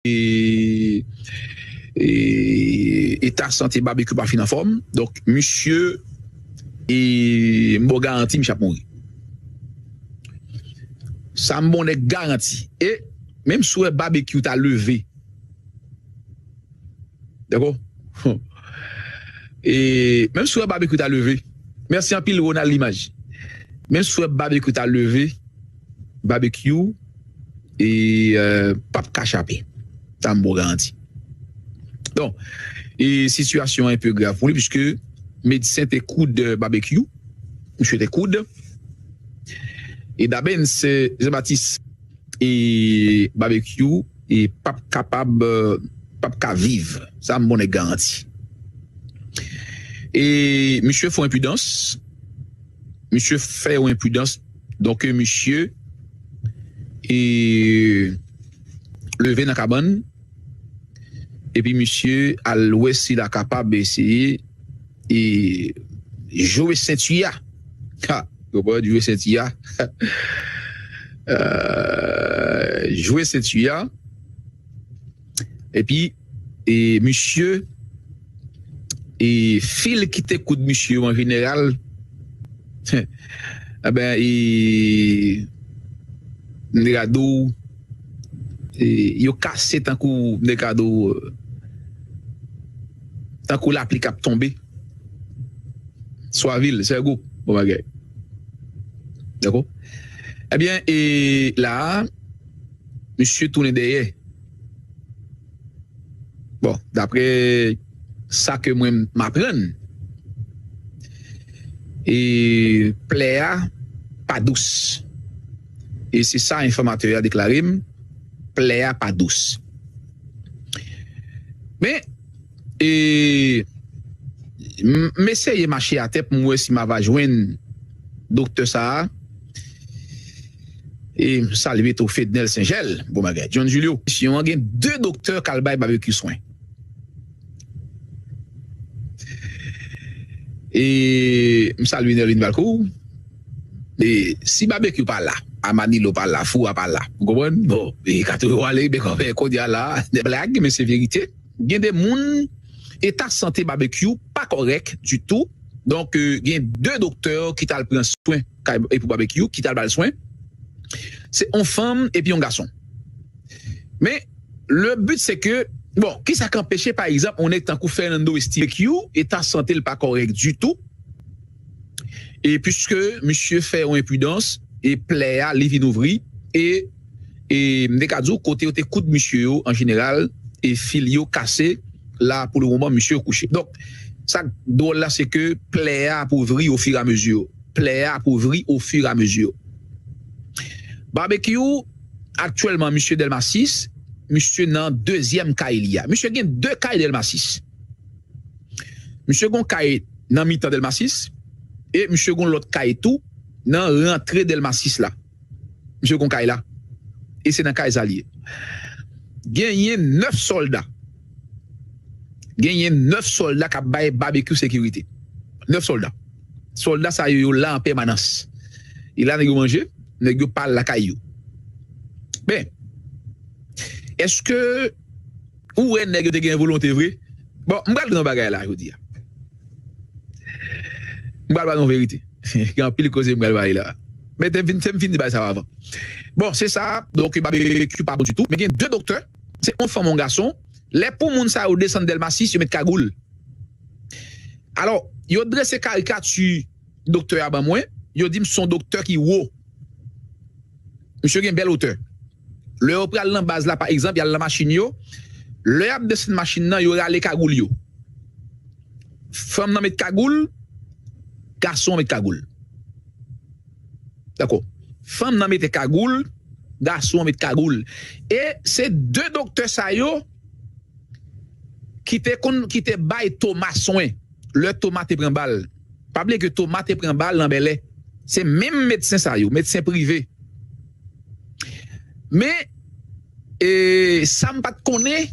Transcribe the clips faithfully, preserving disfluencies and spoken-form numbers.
e, e, eta sante Babekyou pa fin anfòm. Donk, misye, e, m ba w garanti, misye ap mouri. Sa m ba w nèt garanti. E menm si w wè Babekyou ta leve, dakò? E menm si w wè Babekyou ta leve, mèsi anpil, Ronald Limaj. Menm si w wè Babekyou ta leve, Babekyou, e, euh, p ap ka chape. Sa m ba w garanti. Donk, e sitiyasyon an enpe grav pou li, piske medsen te koud Babekyou, misye te koud. E Dabens, euh, Jean-Baptiste, e Babekyou, e p ap kapab, euh, p ap ka viv. Sa m ba w nèt garanti. E misye fè yon enpidans. Misye fè yon enpidans. Donk, misye, e, leve nan kabann. Epi misye al wè si l a kapab eseye, e, jwe senti a. Ha, konprann, jwe senti a. Euh, jwe senti a. Epi, e, misye, e, fil ki te koud misye yo an jeneral, enben, e, m te ka di w, e, yo kase tankou, m te ka di w, tankou lapli k ap tonbe. Swavil, Sègo, bon bagay. Dakò? Ebyen, e la a, misye tounen dèyè. Bon, daprè sa ke mwen m aprann, e plè a pa dous. E se sa enfòmatè a deklare m, plè a pa dous. Men, e, m, m eseye mache atè pou m wè si m ava jwenn doktè sa a. E m salye tou Fednel Senjèl, bon bagay. John Julio, misyon an gen de doktè k al bay Babekyou swen. E m salye Nerlin Valcourt. E si Babekyou pa la, Amanilo pa la, Foura pa la, ou konprann? Bon, e ka toujou ale, men kanmenm, kounye a la, de blag, men se verite. Gen de moun, eta sante Babekyou pa kòrèk ditou. Donk, euh, gen de doktè ki t al pran swen kay, e pou Babekyou, ki t al ba l swen. Se yon fanm epi yon gason. Men, le but, se ke, bon, kisa k anpeche, pa egzanp, yon nèg tankou Fernando Estivecchio, eta sante l pa kòrèk ditou, e piske misye fè yon enpidans, e plè a, li vin ouvri, e, e m te ka di w, kote yo te koud misye yo, an jeneral, e fil yo kase, la, pou le moman, misye kouche. Donk, sa k dwòl la, se ke plè a ap ouvri ofiramezi. Plè a ap ouvri ofiramezi. Babekyou, aktyèlman, misye Dèlma sis, misye nan dezyèm kay li a. Misye gen de kay Dèlma sis. Misye gen yon kay nan mitan Dèlma sis, e misye gen yon lòt kay tou nan rantre Dèlma sis la. Misye gen yon kay la. E se nan kay sa l ye. Genyen nèf sòlda. Genyen nèf sòlda k ap bay Babekyou sekirite. Nèf sòlda. Sòlda sa yo, yo la an pèmanans. E la nèg yo manje, nèg yo pa al lakay yo. Men, èske ou wè nèg yo te gen volonte vre? Bon, m pral di nou yon bagay la jodi a. M pral ba nou verite. Gen anpil koze m pral bay la. Men te m fin, te m fin di bagay sa yo avan. Bon, se sa, donk, Babekyou pa bon ditou. Men gen de doktè, se yon fanm, yon gason. Lè pou moun sa yo desann Dèlma sis, yo met kagoul. Alò, yo drese karikati doktè a ban mwen, yo di m se yon doktè ki wo. Misye gen bèl wotè. Lè yo pral nan baz la, pa egzanp, y al nan machin yo, lè y ap desann machin nan, yo rale kagoul yo. Fanm nan met kagoul, gason an met kagoul. Dakò. Fanm nan mete kagoul, gason an met kagoul. E se de doktè sa yo ki te konn, ki te bay Thomas swen lè Thomas te pran bal. Pa bliye ke Thomas te pran bal nan Bèlè. Se menm medsen sa yo, medsen prive. Men, e, sa m pa t konnen,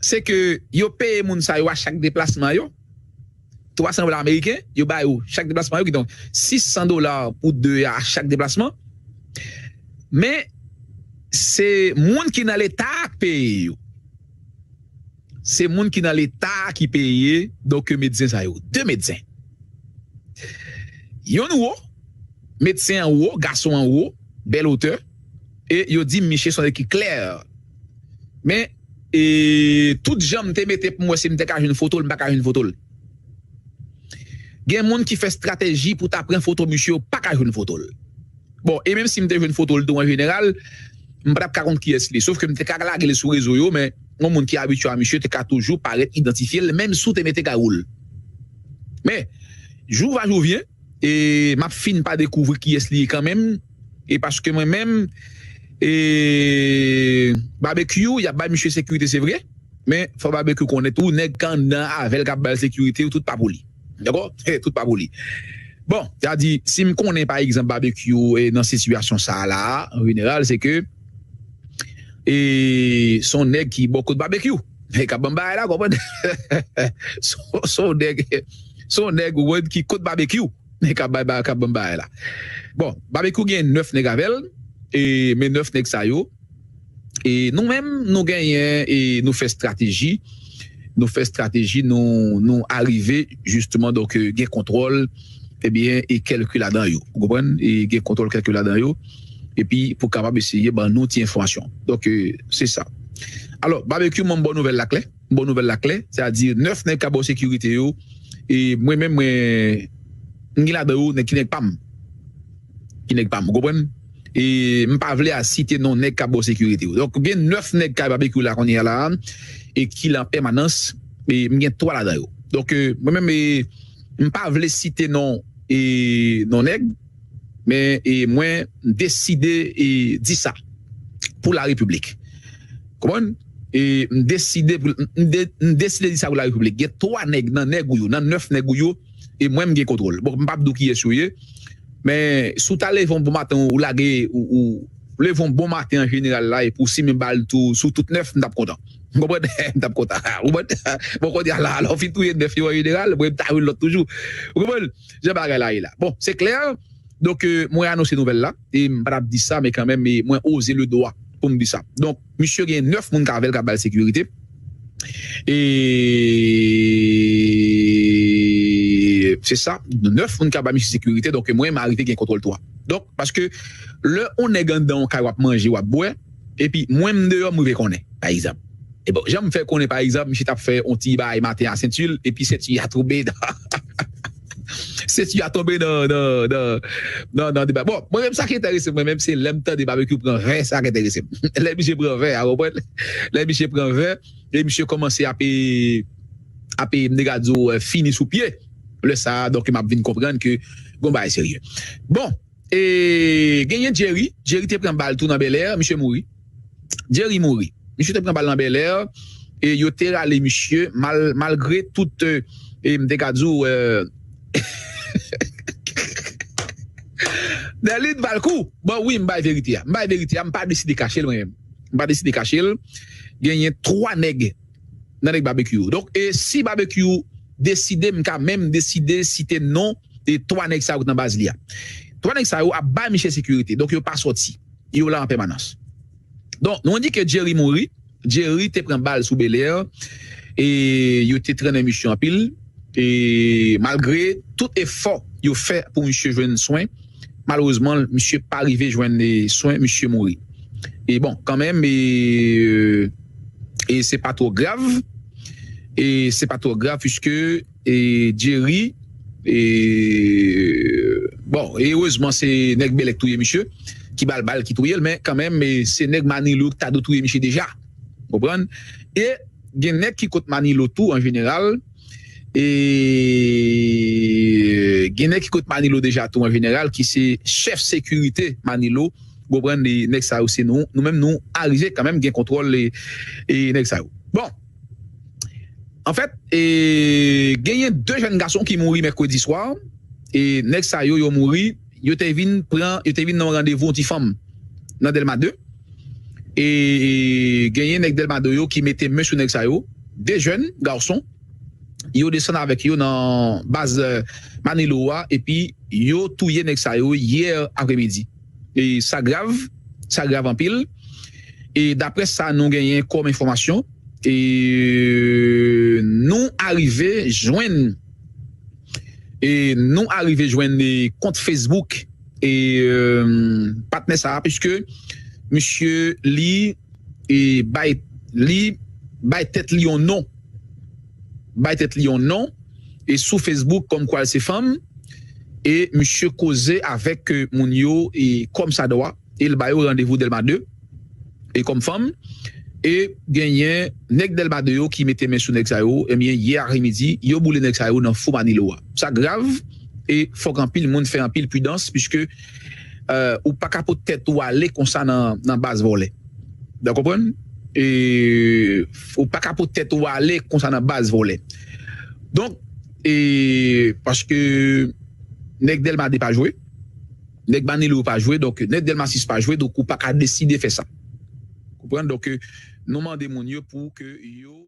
se ke yo peye moun sa yo a chak deplasman yo. Twa san dola ameriken, yo ba yo chak deplasman yo, kidonk sis san dola pou de a chak deplasman. Men, se moun ki nan Leta a k peye yo. Se moun ki nan Leta a ki peye, donk, medsen sa yo. De medsen. Yonn wo, medsen an wo, gason an wo, bèl otè, e yo di m misye se yon nèg ki klè. Men, e, tout jan m te mete pou m wè si m te ka jwenn foto l, m pa ka jwenn foto l. Gen moun ki fè estrateji pou ta pran foto misye, yo pa ka jwenn foto l. Bon, e menm si m te jwenn foto l tou an jeneral, m pa t ap ka konn kiyès li. Sof ke m te ka lage l sou rezo yo, men yon moun ki abitye a misye te ka toujou parèt idantifye l, menm si w te mete gawou l. Men, jou va jou vyen, e m ap fin pa dekouvri kiyès li ye kanmenm, e paske mwen menm, e Babekyou, y ap bay misye sekirite, se vre, men fò Babekyou konnen tou, nèg k anndan avè l k ap ba l sekirite yo, tout pa pou li. Dakò? Tout pa pou li. Bon, sa di, si m konnen, pa egzanp, Babekyou e nan sitiyasyon sa a la, an jeneral, se ke e se yon nèg ki bò kot Babekyou. E k ap ban m bagay la, konprann? Se yon nèg, se yon nèg, ou konprann, ki kot Babekyou. E k ap bay, bay, k ap ban m bagay la. Bon, Babekyou gen nèf nèg avè l, e, men nèf nèg sa yo, e nou menm, nou genyen, e nou fè estrateji, nou fè estrateji, nou, nou arive, jisteman, donk, e, gen kontwòl, ebyen, e kèlke ladan yo. Ou konprann? E gen kontwòl kèlke ladan yo. Epi, pou kapab eseye ban nou ti enfòmasyon. Donk, e, se sa. Alò, Babekyou, mwen, m ba w nouvèl la klè. M ba w nouvèl la klè. Sètadi, nèf nèg k ap ba w sekirite yo. E mwen menm, mwen, m gen ladan yo, nèg ki nèg pa m. Ki nèg pa m, ou konprann? E m pa vle a site non nèg k ap ba w sekirite yo. Donk, gen nèf nèg kay Babekyou la kounye a la, e ki la an pèmanans, e m gen twa ladan yo. Donk, e, mwen menm, e, m pa vle site non, e, non nèg, men, e, mwen, m deside, e, di sa pou larepiblik. Konprann? E m deside, pou- m de- m deside di sa pou larepiblik. Gen twa nèg nan nèg ou yo, nan nèf nèg ou yo, e mwen m gen kontwòl. Bon, m p ap di w kiyès yo ye, men si w ta leve yon bon maten, ou lage, ou, ou leve yon bon maten an jeneral la, epi w simen bal tou sou tout nèf, m t ap kontan. M konprann? M t ap kontan. Ou konprann? Bon, kounye a la, lè w fin touye nèf yo an jeneral, mwen m ta jwenn lòt toujou. Ou konprann? Jan bagay la ye la. Bon, se klè. Donk, e, mwen anonse nouvèl la, e m pa t ap di sa, men kanmenm, e mwen oze le dwa pou m di sa. Donk, misye gen nèf moun k avè l k ap ba l sekirite. E se sa, nèf moun k ap ba misye sekirite, donk mwen, m arive gen kontwòl twa. Donk, paske lè on nèg anndan on kay w ap manje, w ap bwè, epi mwen, m deyò, m rive konnen, pa egzanp. E bon, jan m fè konnen, pa egzanp, misye t ap fè on ti bagay maten a senti l, epi senti a tonbe nan, senti a tonbe nan, nan, nan, nan, nan deba. Bon, mwen menm, sa ki enterese mwen menm, se lè m tande Babekyou pran vè, sa ki enterese m. Lè misye pran vè a, konprann? Lè misye pran vè, e misye kòmanse ap, e, ap, e, m te ka di w, e, fini sou pye. Lè sa a, donk, m ap vin konprann ke gon bagay serye. Bon, e genyen Jerry. Jerry te pran bal tou nan Bèlè, misye mouri. Jerry mouri. Misye te pran bal nan Bèlè, e yo te rale misye, mal, malgre tout, e, e m te ka di w, e, Nerline Valcourt, bon, wi, m bay verite a. M bay verite a, m pa deside kache l, mwen menm. M pa deside kache l. Genyen twa nèg nan nèg Babekyou yo. Donk, e si Babekyou deside, m ka menm deside site non e twa nèg sa yo ki nan baz li a. Twa nèg sa yo ap bay misye sekirite. Donk, yo pa sòti. Yo la an pèmanans. Donk, nou di ke Jerry mouri. Jerry te pran bal sou Bèlè, e yo te trennen misye anpil. E malgre tout efò yo fè pou misye jwenn swen, malerezman, misye pa rive jwenn, e, swen, misye mouri. E bon, kanmenm, e, e se pa twò grav. E se pa twò grav, piske, e, Jerry, e, bon, e erezman, se nèg Bèlè k touye misye, ki ba l bal, ki touye l, men kanmenm, e, se nèg Manilo ki ta dwe touye misye deja. Konprann? E gen nèg ki kot Manilo tou, an jeneral. E gen nèg ki kot Manilo deja tou, an jeneral, ki se chèf sekirite Manilo. Konprann? E nèg sa yo, se nou, nou menm, nou arive kanmenm gen kontwòl, e, e nèg sa yo. Bon, anfèt, e, genyen de jèn gason ki mouri mèkredi swa. E nèg sa yo, yo mouri, yo te vin pran, yo te vin nan yon randevou yon ti fanm nan Dèlma de. E, e genyen nèg Dèlma de yo ki mete men sou nèg sa yo, de jèn gason, yo desann avèk yo nan baz, e, Manilo a, epi yo touye nèg sa yo yè apremidi. E sa grav, sa grav anpil. E daprè sa nou genyen kòm enfòmasyon, e nou arive jwenn e nou arive jwenn e kont Facebook e patnè sa a, piske misye li e bay li bay tèt li yon non bay tèt li yon non e sou Facebook kòm kwa l se fanm e misye koze avèk moun yo e kòm sa dwa e l ba yo randevou Dèlma de e kòm fanm e genyen nèg Dèlma de yo ki mete men sou nèg sa yo ebyen yè apremidi yo boule nèg sa yo nan fou Manilo a. Sa grav e fòk anpil moun fè anpil pridans piske ou pa ka pot tèt ou ale konsa nan baz vòlè. Ou konprann? E ou pa ka pot tèt ou ale konsa nan baz vòlè. Donk e paske nèg Dèlma de pa jwe, nèg Manilo pa jwe, donk nèg Dèlma sis pa jwe, donk ou pa ka deside fè sa. Konprann? Donk nou mande moun yo pou ke yo